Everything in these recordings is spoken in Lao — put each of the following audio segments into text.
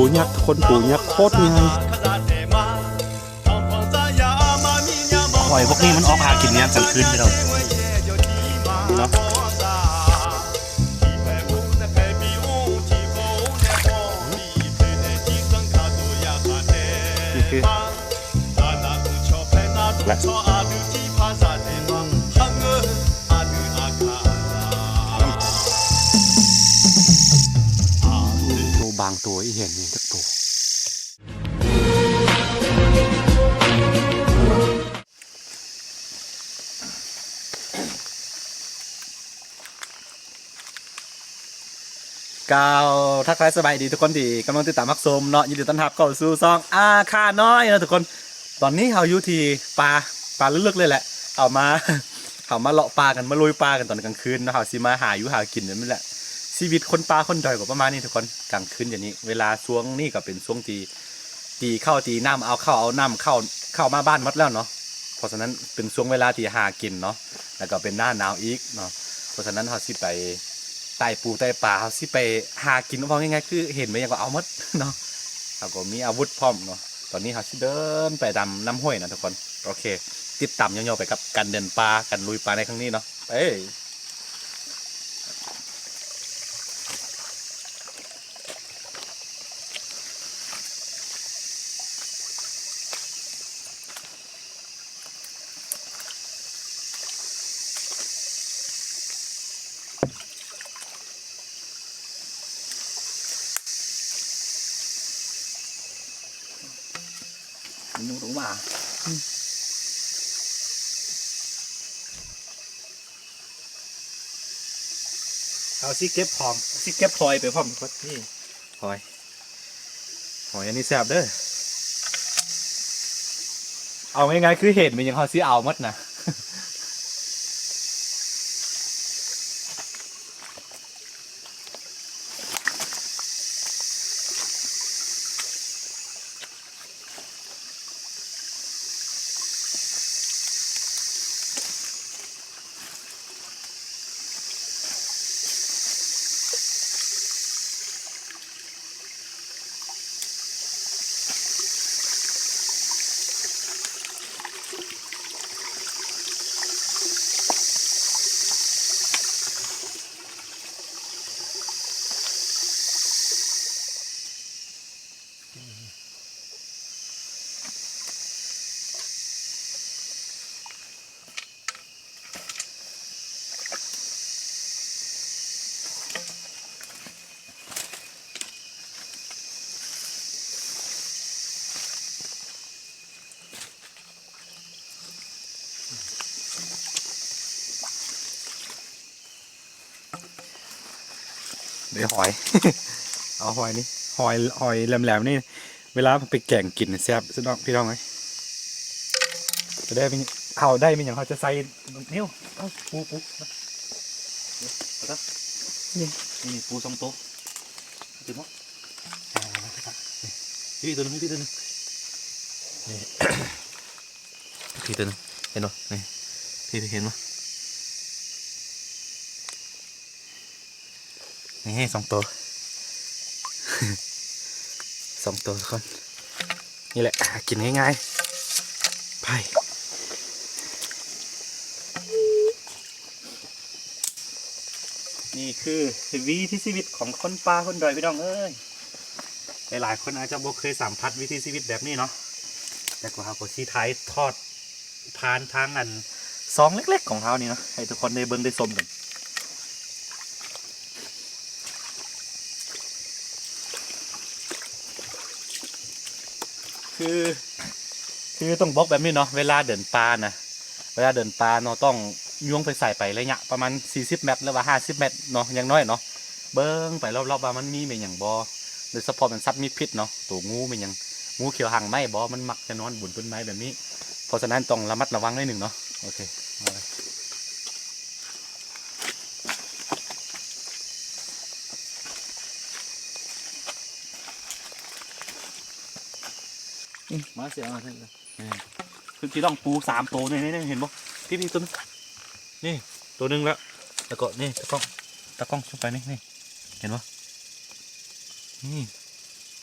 ໂຕຍັກ ທຸກຄົນ ໂຕຍັກໂຄດໃຫຍ່. ຫອຍພວກນີ້ມັນອອກຫາກິນຍາມກາງຄືນພີ່ນ້ອງເນາະ. ນີ້ຄື ແລະ ໂຕບາງໂຕອີ່ເຫັນນີ້ຈັກໂຕ. ກ່າວທັກທາຍສະບາຍດີທຸກຄົນທີ່ກຳລັງຕິດຕາມຮັບຊົມເນາະ, ຍິນດີຕ້ອນຮັບເຂົ້າສູ່ຊ່ອງອາຄານ້ອຍເນາະທຸກຄົນ. ຕອນນີ້ເຮົາຢູ່ທີ່ປ່າ ປ່າເລິກໆເລີຍແຫຼະ. ເຮົາມາ ເຮົາມາເລາະປ່າກັນ ມາລຸຍປ່າກັນຕອນກາງຄືນເນາະ. ເຮົາຊິມາຫາຢູ່ຫາກິນແບບນີ້ແຫຼະ. ຊີວິດຄົນປ່າຄົນດອຍກໍປະມານນີ້ທຸກຄົນ. ກາງຄືນດຽວນີ້ ເວລາຊ່ວງນີ້ກໍເປັນຊ່ວງທີ່ ຕີເຂົ້າຕີນ້ຳ ເອົາເຂົ້າເອົານ້ຳເຂົ້າ ເຂົ້າມາບ້ານໝົດແລ້ວເນາະ. ເພາະສະນັ້ນເປັນຊ່ວງເວລາທີ່ຫາກິນເນາະ ແລ້ວກໍເປັນໜ້າໜາວອີກເນາະ. ເພາະສະນັ້ນເຮົາຊິໄປໄຕ່ປູໄຕ່ປາ ເຮົາຊິໄປຫາກິນ ເວົ້າງ່າຍໆ ຄືເຫັນແມ່ນຫຍັງກໍເອົາໝົດເນາະ. ເຮົາກໍມີອາວຸດພ້ອມເນາະ. ຕອນນີ້ເຮົາຊິເດີນໄປຕາມນ້ຳຫ້ວຍນະທຸກຄົນ. ໂອເຄ ຕິດຕາມຍາວໆໄປກັບການເດີນປ່າ ການລຸຍປ່າໃນຄັ້ງນີ້ເນາະ. ໄປ. ມັນຍັງບໍ່ມາ. ເຮົາຊິເກັບຂອງ ຊິເກັບຫອຍໄປພ້ອມກັບ ນີ້ ຫອຍ ຫອຍອັນນີ້ແຊບເດີ. ເອົາງ່າຍໆ ຄືເຫັນແມ່ນຫຍັງເຮົາຊິເອົາໝົດນະ. ໄດ້ຫອຍ ເອົາຫອຍນີ້ ຫອຍ ຫອຍແຫຼມໆນີ້ ເວລາໄປແກງກິນແຊບສຸດເນາະ ພີ່ນ້ອງເອີຍ. ຈະໄດ້ ເຮົາໄດ້ແມ່ນຫຍັງ ເຮົາຈະໃສ່ ເອົາ ປູ ປູ ນີ້ ນີ້ ປູສອງໂຕ ຖືບໍ່ ນີ້ ໂຕໜຶ່ງ ນີ້ ໂຕໜຶ່ງ ນີ້ ໂຕໜຶ່ງ ເຫັນບໍ່ ນີ້ ເຫັນບໍ່ ນີ້ ສອງໂຕ ສອງໂຕທຸກຄົນ. ນີ້ແຫຼະ ຫາກິນງ່າຍໆ ໄປ. ນີ້ຄືວິຖີຊີວິດຂອງຄົນປ່າຄົນດອຍ ພີ່ນ້ອງເອີຍ. ຫຼາຍໆຄົນອາດຈະບໍ່ເຄີຍສຳຜັດວິຖີຊີວິດແບບນີ້ເນາະ, ແຕ່ກໍເຮົາກໍຊິຖ່າຍທອດຜ່ານທາງອັນຊ່ອງເລັກໆຂອງເຮົານີ້ເນາະ ໃຫ້ທຸກຄົນໄດ້ເບິ່ງໄດ້ຊົມກັນ. ຄື ຄືຕ້ອງບອກແບບນີ້ເນາະ, ເວລາເດີນປ່ານະ ເວລາເດີນປ່າເນາະ ຕ້ອງຍ່ວງໄຟສາຍໄປໄລຍະປະມານສີ່ສິບແມັດ ຫຼືວ່າຫ້າສິບແມັດເນາະ ຢ່າງໜ້ອຍເນາະ. ເບິ່ງໄປລອບໆວ່າມັນມີແມ່ນຫຍັງບໍ່ ໂດຍສະເພາະແມ່ນສັດມີພິດເນາະ, ໂຕງູແມ່ນຫຍັງ ງູຂຽວຫາງໄມ້ບໍ່ ມັນມັກຈະນອນບົນຕົ້ນໄມ້ແບບນີ້. ເພາະສະນັ້ນຕ້ອງລະມັດລະວັງໜ້ອຍໜຶ່ງເນາະ. ໂອເຄ ມາເລີຍ. ມາເສຍມາເສຍ ນີ້ ຄືຊິລອງປູສາມໂຕນີ້ ນີ້ ນີ້ ເຫັນບໍ່? ນີ້ ນີ້ ໂຕໜຶ່ງ ນີ້ ໂຕໜຶ່ງແລ້ວ ແລ້ວກໍນີ້ ຕາກ້ອງ ຕາກ້ອງສ່ອງໄປນີ້ ນີ້ ເຫັນບໍ່? ນີ້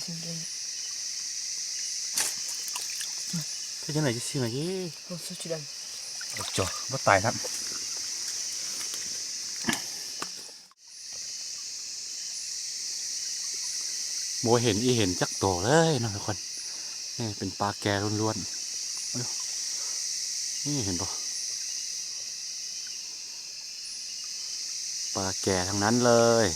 ເຮັດຈັ່ງໃດຊິຊິມອີກ? ໂອ້ ສຸດຍອດ. ໂອ້ ຈ່ອ ບໍ່ຕາຍຊ້ຳ. ບໍ່ເຫັນອີເຫັນຈັກໂຕເລີຍເນາະທຸກຄົນ. ນີ້ເປັນປາແກລ້ວນໆ. ນີ້ເຫັນບໍ່? ປາແກທັງນັ້ນເລີຍ.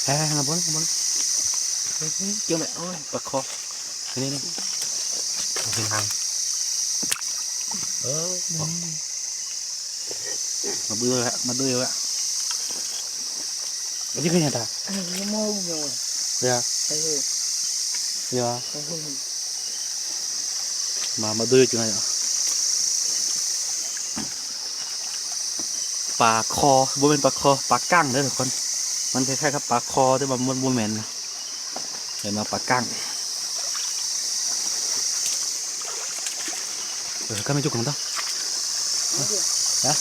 ເຮີ້ຍ ມາເບິ່ງ ມາເບິ່ງ ເຮີ້ຍ ເກັ່ງແລ້ວ ໂອ້ຍ ປາຄໍ ນີ້ ນີ້ ເຫັນຫາງ ເອີ ມາເບິ່ງລະ ມາເບິ່ງລະ ອັນນີ້ຄືຫຍັງຕາ ເອີ ເອີ ເອີ ມາ ມາເບິ່ງຈັ່ງໃດ ປາຄໍ ບໍ່ແມ່ນປາຄໍ ປາກັ້ງເດີທຸກຄົນ ມັນຄ້າຍໆກັບປາຄໍ ແຕ່ວ່າມັນບໍ່ແມ່ນນະ ເອີ້ນວ່າປາກັ້ງ ເອີ ກະແມ່ນຈຸກຂອງເຮົາ ນະ.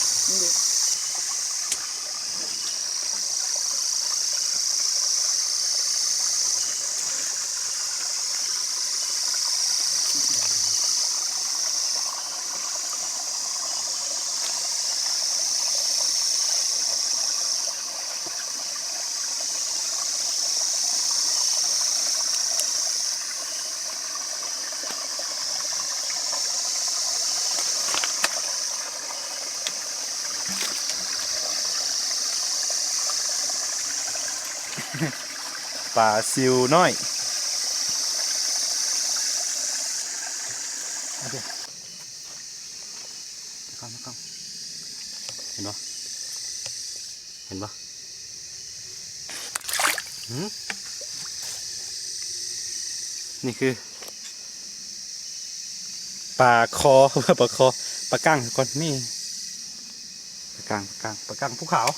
ປາຊິວນ້ອຍ ເຫັນບໍ່? ເຫັນບໍ່? ຫືມ ນີ້ຄື ປາຄໍ ປາຄໍ ປາກັ້ງກ່ອນ ນີ້ ປາກັ້ງ ປາກັ້ງ ປາກັ້ງພູເຂົາ.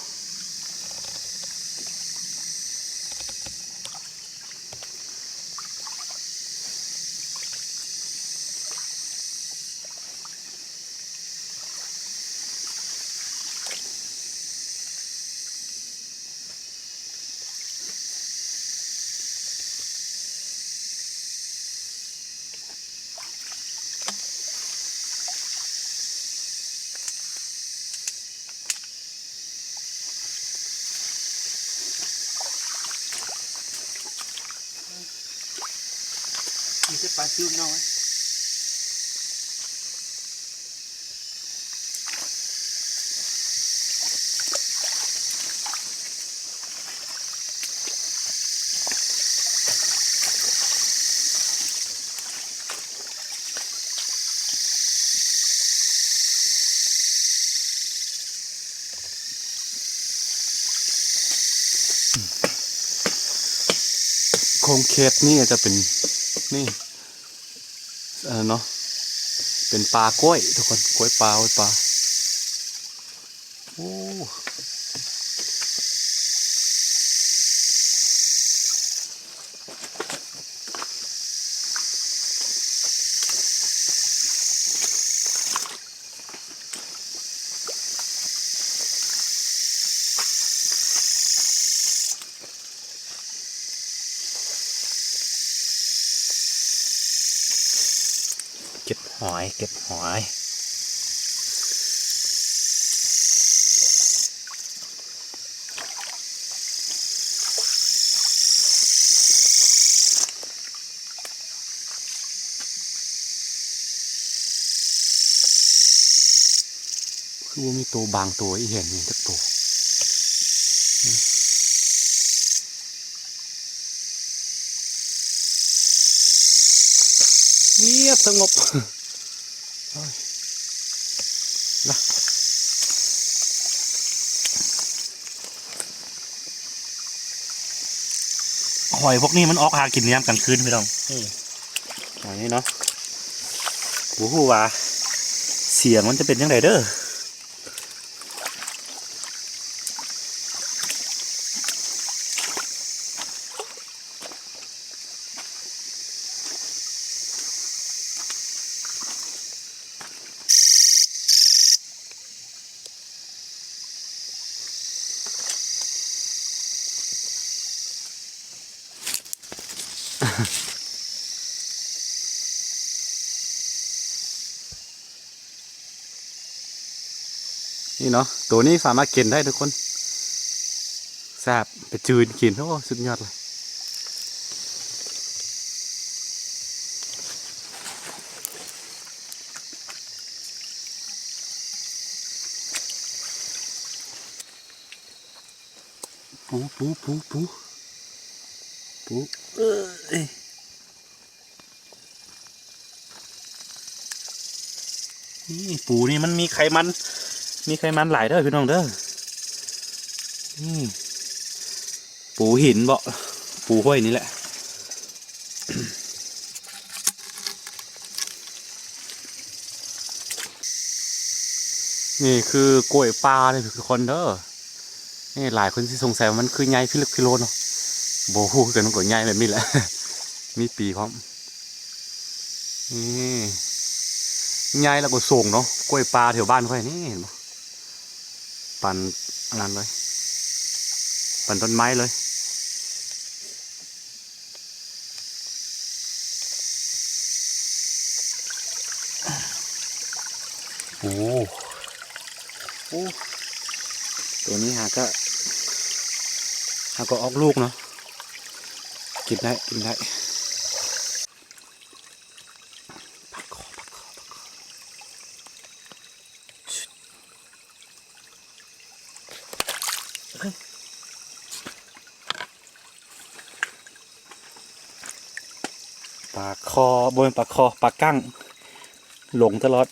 ມີແຕ່ປາຊິວນ້ອຍ. ຂົງເຂດນີ້ຈະເປັນ ນີ້ ເອີ ເນາະ ເປັນປ່າກ້ວຍທຸກຄົນ ກ້ວຍປ່າ ກ້ວຍປ່າ ໂອ້. ເກັບຫອຍ ເກັບຫອຍ. ຄືບໍ່ມີໂຕບາງໂຕອີ່ແຫ່ງນີ້ຈັກໂຕ. ງຽບສະຫງົບ. ໂອ້ຍ ລະ ຫອຍພວກນີ້ມັນອອກຫາກິນຍາມກາງຄືນພີ່ນ້ອງ. ນີ້ ຫອຍນີ້ເນາະ ບໍ່ຮູ້ວ່າສຽງມັນຈະເປັນຈັ່ງໃດເດີ. ນີ້ເນາະ ໂຕນີ້ສາມາດກິນໄດ້ທຸກຄົນ ແຊບ ໄປຈືນກິນ ໂອ້ ສຸດຍອດເລີຍ. ປູ ປູ ປູ ປູ. ປູເອີຍ ນີ້ປູນີ້ມັນມີໄຂມັນ ມີໄຂມັນຫຼາຍເດີພີ່ນ້ອງເດີ. ນີ້ປູຫີນເບາະ ປູຫ້ວຍນີ້ແຫຼະ. ນີ້ຄືກ້ວຍປ່າເດີທຸກຄົນເດີ. ນີ້ຫຼາຍຄົນຊິສົງໄສວ່າມັນຄືໃຫຍ່ພິລຶກພິໂລເນາະ. ບໍ່ຮູ້ຄືກັນ ມັນກໍໃຫຍ່ແບບນີ້ແຫຼະ ມີປີພ້ອມ. ນີ້ໃຫຍ່ແລ້ວກໍສູງເນາະ ກ້ວຍປ່າແຖວບ້ານຂ້ອຍນີ້ ເຫັນບໍ່? ປານອັນນັ້ນເລີຍ ປານຕົ້ນໄມ້ເລີຍ. ໂອ້ ໂອ້ ໂຕນີ້ຫາກະ ຫາກະອອກລູກເນາະ. ກິນໄດ້ ກິນໄດ້. ປາກຄໍ ປາກຄໍ ປາກຄໍ. ປາກຄໍ ບໍ່ແມ່ນປາກຄໍ ປາກັ້ງ ຫຼົງຕະຫຼອດ.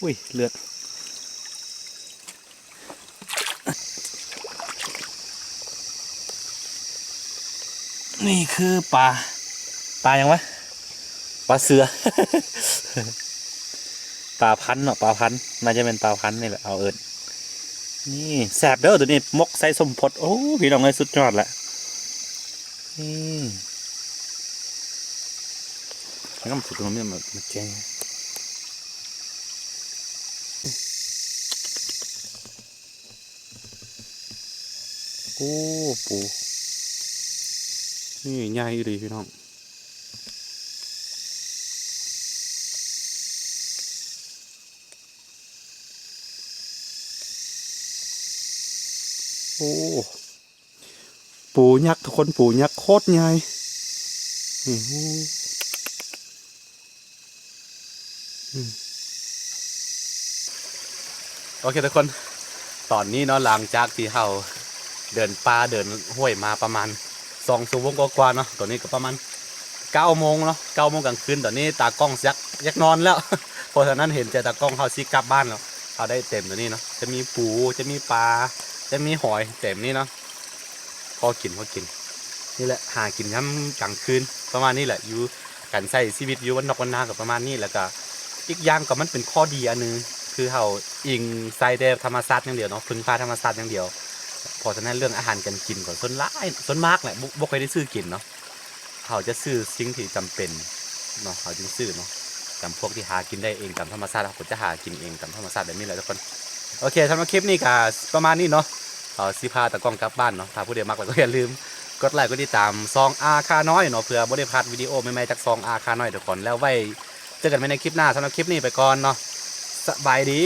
ອຸ້ຍ ເລືອດ. ນີ້ຄືປາ ປາຫຍັງວະ? ປາເສືອ ປາພັນເນາະ ປາພັນ ໜ້າຈະແມ່ນປາພັນນີ້ແຫຼະ ເອົາເອີ້ນ. ນີ້ແຊບເດີໂຕນີ້ ໝົກໃສ່ສົ້ມພົດ. ໂອ້ ພີ່ນ້ອງເອີຍ ສຸດຍອດແຫຼະ. ນີ້ ງາມສຸດ ຕົງນີ້ມາ ມາແກງ. ໂອ້ ປູ ນີ້ໃຫຍ່ອີ່ຫຼີພີ່ນ້ອງ. ໂອ້ ປູຍັກທຸກຄົນ ປູຍັກໂຄດໃຫຍ່. ນີ້ ໂອ້ ອືມ ໂອເຄທຸກຄົນ ຕອນນີ້ເນາະ ຫຼັງຈາກທີ່ເຮົາເດີນປ່າເດີນຫ້ວຍມາປະມານສອງຊົ່ວໂມງກວ່າໆເນາະ ຕອນນີ້ກໍປະມານເກົ້າໂມງເນາະ ເກົ້າໂມງກາງຄືນ. ຕອນນີ້ຕາກ້ອງຊິຢາກ ຢາກນອນແລ້ວ ເພາະສະນັ້ນເຫັນໃຈຕາກ້ອງເຮົາຊິກັບບ້ານແລ້ວ. ເຮົາໄດ້ເຕັມໂຕນີ້ເນາະ ຈະມີປູ ຈະມີປາ ຈະມີຫອຍ ເຕັມນີ້ເນາະ. ພໍກິນ ພໍກິນ ນີ້ແຫຼະ ຫາກິນຍາມກາງຄືນປະມານນີ້ແຫຼະ ຢູ່ ການໃຊ້ຊີວິດຢູ່ບ້ານນອກບ້ານນາກໍປະມານນີ້. ແລ້ວກໍອີກຢ່າງກໍມັນເປັນຂໍ້ດີອັນໜຶ່ງ ຄືເຮົາອີງໃສ່ແຕ່ທຳມະຊາດຢ່າງດຽວເນາະ ເພິ່ງພາທຳມະຊາດຢ່າງດຽວ. ເພາະສະນັ້ນເລື່ອງອາຫານການກິນກໍສ່ວນຫຼາຍ ສ່ວນມາກແຫຼະ ບໍ່ ບໍ່ຄ່ອຍໄດ້ຊື້ກິນເນາະ. ເຮົາຈະຊື້ສິ່ງທີ່ຈຳເປັນເນາະ ເຮົາຈຶ່ງຊື້ເນາະ. ຈຳພວກທີ່ຫາກິນໄດ້ເອງຕາມທຳມະຊາດ ເຮົາກໍຈະຫາກິນເອງຕາມທຳມະຊາດແບບນີ້ແຫຼະທຸກຄົນ. ໂອເຄ ສຳລັບຄລິບນີ້ກໍປະມານນີ້ເນາະ ເຮົາຊິພາຕາກ້ອງກັບບ້ານເນາະ. ຖ້າຜູ້ໃດມັກແລ້ວກໍຢ່າລືມກົດໄລກົດຕິດຕາມຊ່ອງອາຄານ້ອຍເນາະ ເພື່ອບໍ່ໄດ້ພາດວິດີໂອໃໝ່ໆຈາກຊ່ອງອາຄານ້ອຍທຸກຄົນ. ແລ້ວໄວ້ເຈີກັນໃໝ່ໃນຄລິບໜ້າ. ສຳລັບຄລິບນີ້ໄປກ່ອນເນາະ ສະບາຍດີ.